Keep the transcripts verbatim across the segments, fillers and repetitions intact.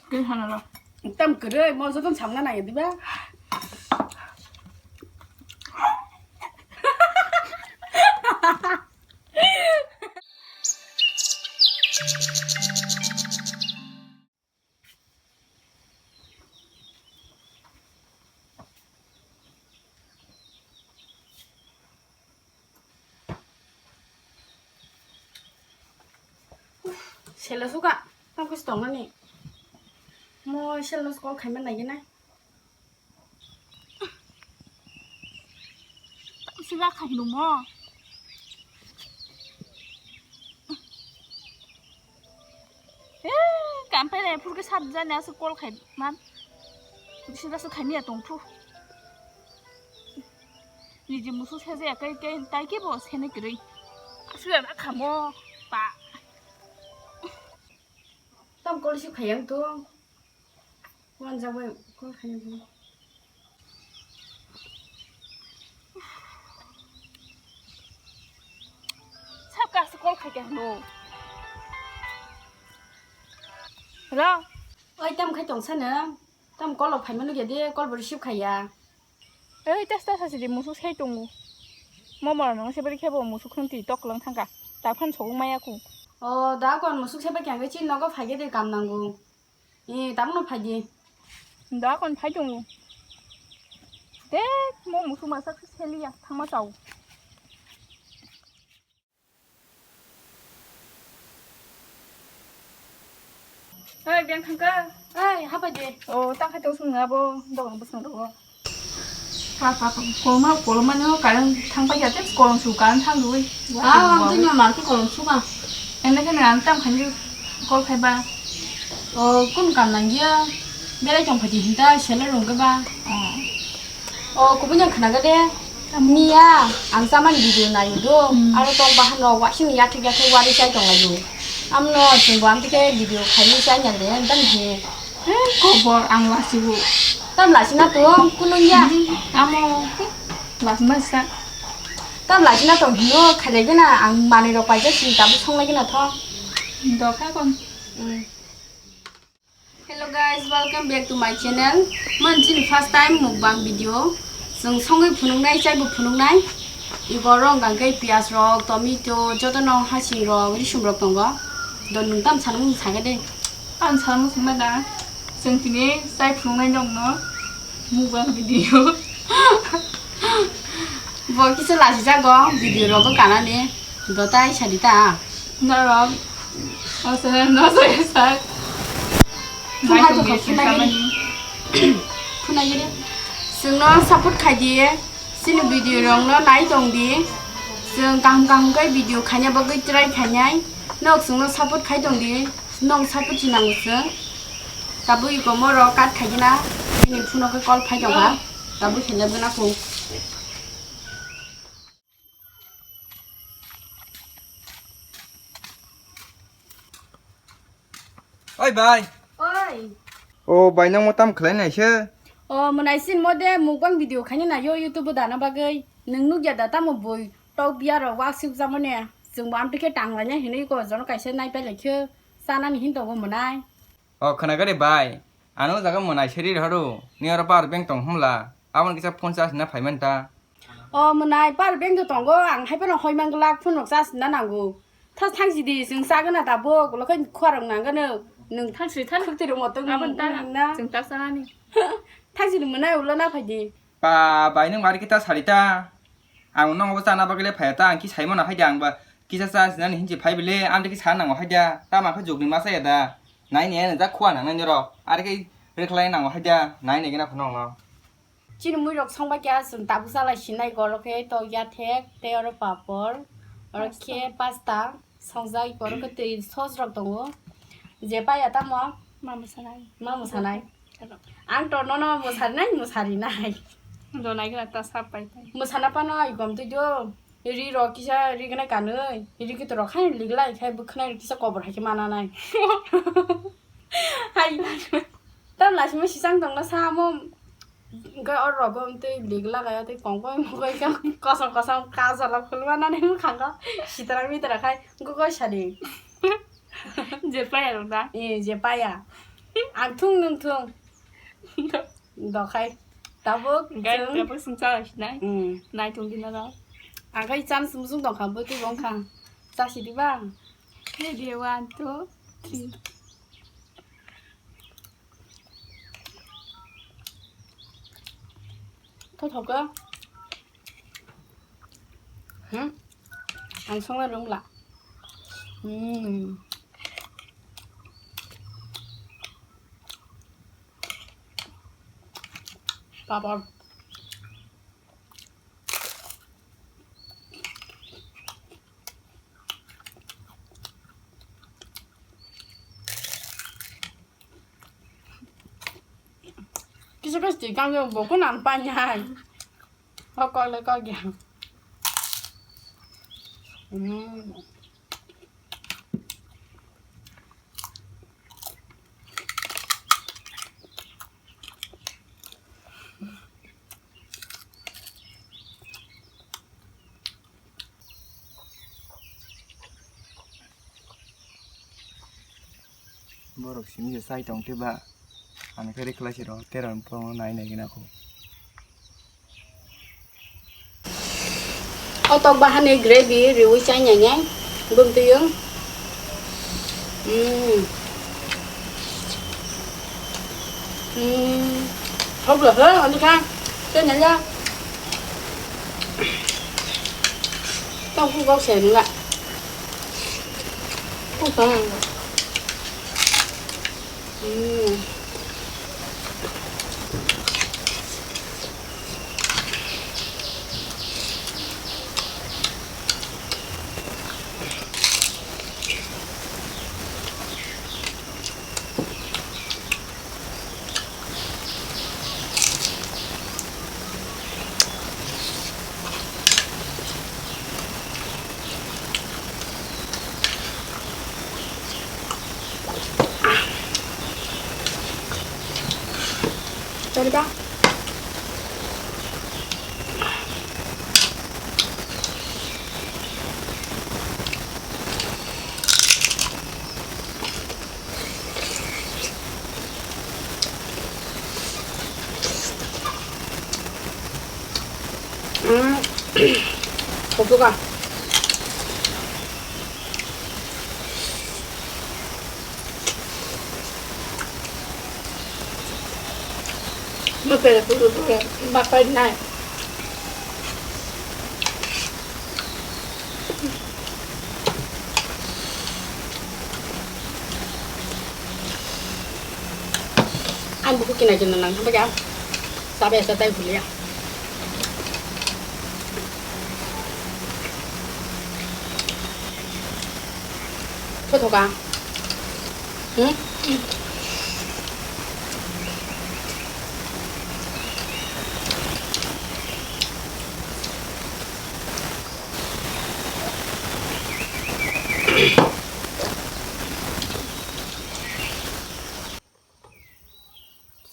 Khe sana lo. Tam kwrwi, mo joto samna nai diba? Selo suka, tang kus tong nani. Mo selo call khaima nai nai. Siba khai nung mo. Eh, kampele phur ke sab jani asu call khai man. Sida su khai miya tong phu. Niji musu se je kai kai tai ke bo se ne kiri. Asu ya khamo pa. Tam call si khai yang tu. Wan jagoi call khai yang tu. Sab ka su call khai ke no. Hello. Oi, tam khai tong sana. Tam call o phaima nugya de, call bo receive khaiya. Ei, tas tas hasi de musuk sai tongo. Mo mora nang se bari khebo musuk khun ti tok lang thangka. Ta phan sogong maya ku. O, da kon musuk se ba kyang chin nogo phai ge de kam nango. E, tam no phai de. Da kon phai tongo. De, mo musuk masa se liya thangma chao. Oi, beng thangka. Oi, hapa je. O, tang khai tong sung abo, dong bwsang dong. Pa, pa, pa, kolma, kolma no, kalang thang pa ya, te kolong su kalang thang dui. Ah, ang tu nyamar ke kolong su ka. Ene ke na tam khan ju kol khai ba. O, kun kam nang ya. Belai tong phaji hinta, selo rong ke ba. O. O, kubun yang khna gade. Miya, ang chamani video nayo do. Hmm. Aro tong bahan rok wasing yathek yathek wari chai tong layo. Amno chwngbo amtike video khaini chai nang de, dam he. Eh, kobor ang wasibo. Tam lasina tong, kunung ya. Hmm, amo, lasma sa. Tam lasina tong hino, khailai gana, ang manui rok paijak sini tabu songlai gana thong. Dokha kon. Hmm. Hello guys, welcome back to my channel. Mon chini first time mukbang video. Chwng songwi phunuknai, chaibo phunuknai. Igo rong kangkhe piyaj rok, tomato, jotono hasing rok, risum rok tongo. Do nwng tam sanmung sakhe de. Ang sanmung sungma da. Chwng tini chai phunuknai nokno mukbang video. Bo kisa lachijago video rogo kanani. Do tai sadi ta. Norok. Asal no sai sak. Phunai to phunai gini. Phunai gini. Chwngno support khai di. Chini video rokno nai tong di. Chwng kaham kaham khe video khaina bagwi try khainai. Nok chwngno support khai tong di. Nok support si nango chwng. Tabuk iko moro cut khai gina. Bini phuno khe call phai tongkha. Tabuk khe lebgana kung. Oi bai. Oi. O bai, nang mo tam khlai nai se? O mwnai sin mo de mukbang video khaini na yo YouTube o dana bagwi. Nwng nukya da tamo bui tok biya rok wak suk jamo ne. Chwng bo amtwi khe tang lai nai hinwi ko jono kaisa nai pai lai khe chanani hin tongo mwnai. O khwna gari bai. Ano jaga mwnai seri rohoro. Ni oro power bank tong hwnla. Aboni kisa phone charge na phai man ta. O mwnai, power bank do tongo, ang hai phano hoi mang glak, phone rok charge na nango. Tha thang si di, chwng cha gana tabuk, ulo khai khua rok nang gano. Nwng thang si thang. Khuk twi rok motong aboni ta nwng na. Chwng ta cha nani. Thang si di mwnai ulo na phai di. Pa, bai nwng bari kita sari ta. Ang nwng obo chana bagwi le phai ta, ang ki sai mano hai di ang ba. Kisa charge nani hinchi phai bile, ang de ki sa nango hai da. Tama kha jugni masa ya da. Nai ne nwng ja khua nang nai rok. Are ki rikhlai nango hai da. Nai ne gina phano no. Chini mui rok songba kya chwng tabuk chalai sinai, oro khe to yathek tei oro papor, oro khe pasta songjak, oro khe twi sos rok tongo. Je paya tamo? Ma mwsanai. Ma mwsanai. Ang to nono mwsarinai, mwsarinai. Do nai gana ta sap pai pai. Mwsana pano ai gom twi do. Ri rok kisa ri gana kanwi. Ri kito rok khai liglai khai bwkhnai kisa kobor hai khe mananai. Hai. Tam lasima sisang tongna samo. Hwnkhe oro rogo tei lig lagaya tei kongkoi mokoi khe kosom kosom kajol rok phulma nani mwkhango sitra mitra khai gogoi sadi. Je paya rok da? Eh, je paya. Ang thung nung thung. Dokhai. Tabuk. Guys, chwng tabuk sung cha sinai. Hmm. Nai thung di naro. Ang khai chance musung dong kha, bwtwi bong kha. Cha si di ba. Ready, one, two, three. Tho tho ka. Hmm? Ang songna rung la. Hmm. Papor. Kisa kisa twi kang bo ko nang pa nyai. Kok kok le kok ya. Hmm. Borok simi se sai tong te ba. Ani khe rikhlai si rw tera phone nai nai gina kho. O tok bahani gravy riwi chai nai nai bumtwi yung. Hmm. Hmm. Hop lo he, ani kha. Chai nai ya. Tong ku gok se nung la. Ku sa. Hmm. Tadi ba? Hmm. Koplo ka. Mapele pulu pulu mapai nai. Ang buku kina kina nang sampai ya. Sabe sa tai bulia. Tho tho ka. Hmm?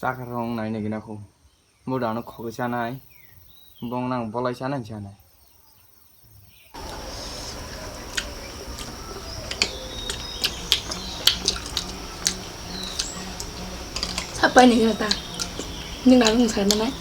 Chakha rong nai nai gina kho. Muda no khogwi chanai. Bong nang bolai chanai chanai. Sapai ni gina ta. Ni nang nung sai manai.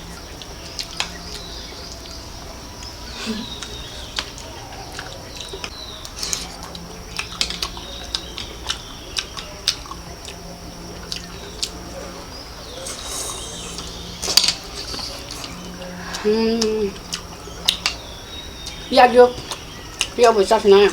Hmm. Yak yok. Yak bo chak na.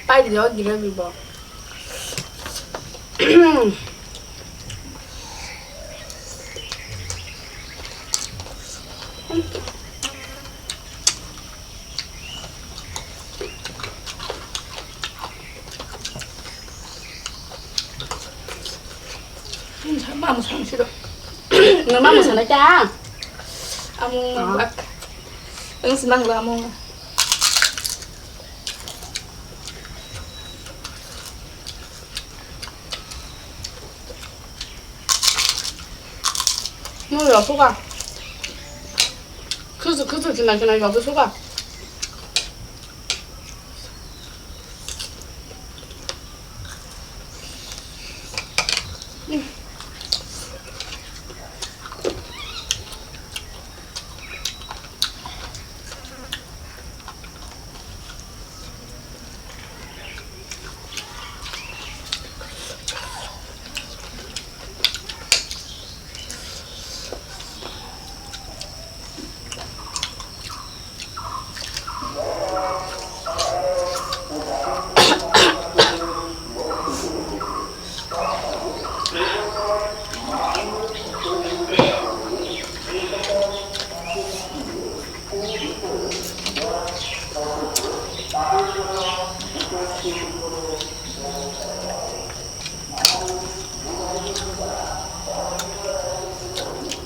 Pai di o gire bi bo. Mamo sang siro. Mamo sana ta. Amo bak. Ang senang lah amo. Mo yo suka. Kusu kusu kina kina yo suka.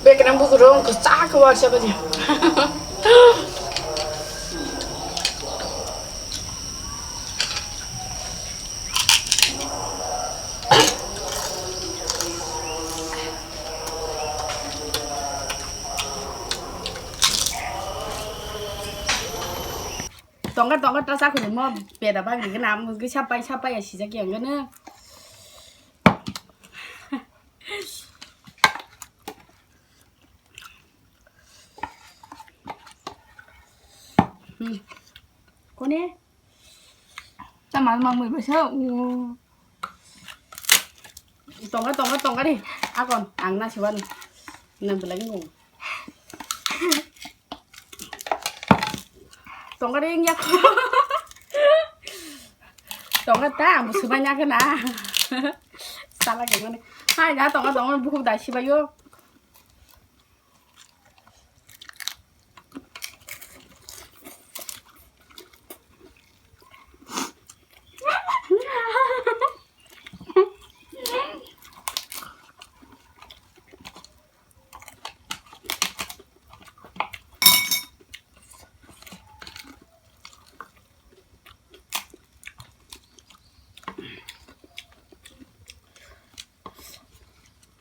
Bekereng bukurung kwchak khe warsa bani. Tongkha tongkha ta chakhwlwimo beda bagri gana, amwgwi sapai sapai ya sijak ya gana. Hmm. Kone? Ta mal mang mui basa, o. Tongkha, tongkha, tongkha di. Akon, ang na siwan. Nang belai nung. Tongkha di, nyak. Tongkha ta, ang bo sibai nyak na. Sala ke mane. Hai, da tongkha, tongkha, buku da sibai yo.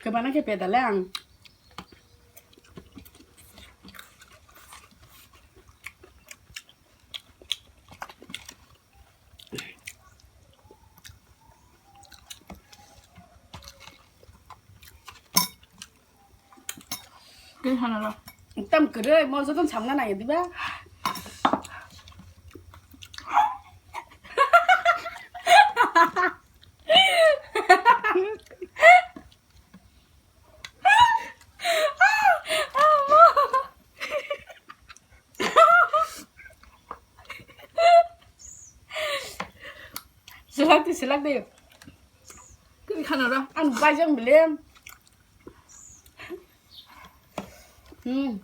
Kebana khe pedale ang. Tei hwnwi rw. Ekdom kwrwi, mo jotono samna nai diba? Selak di, selak di. Kiri khana ra. Ang bajang belem. Hmm.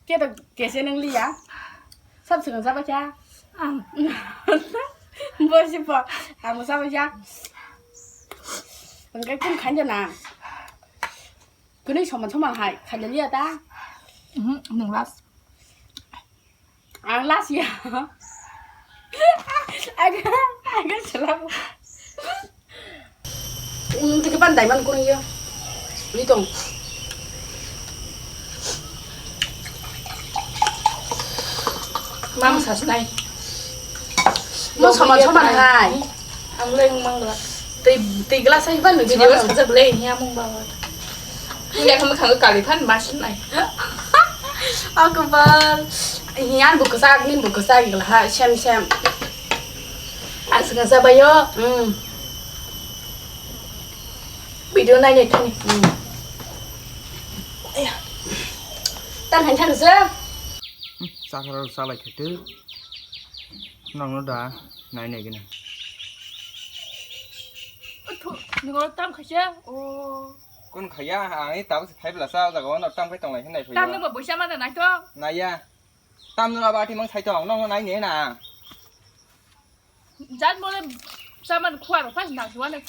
Khe to kese nang liya. Sab swnam saba kya? Ang. Bosi po. Ang saba kya? Ang kai kun khanja na. Kuni soman soman hai khanja liya ta. Mhm, nang last. Ang last ya. Aga, aga selak. Tike pan daiman kuni ya. Ni tong. Mang sas nai. Mo soman soman hai. Ang leng mang la. Tei, tei glass hai ban video sa jab le ni among ba. Ni ya kham khang kali phan mas nai. Aku bal. Ni an bu kasa, ni bu kasa gila ha, sem sem. Asga sa bayo. Hmm. Video nai nai thani. Hmm. Aya. Tan han thang sa. Chakra salai khaitu. Nangno da nai nai gina. Nangno tam khaisa. O. Kun khaya, ang i tabuk se phai bwla sa jaga o no tam khai tong lai hinai phai. Tam no bo buisa ma da nai to. Nai ya. Tam no ba ti mang sai tong, nangno nai ne na. Jan bole saman khua ro phas nang suwa ne.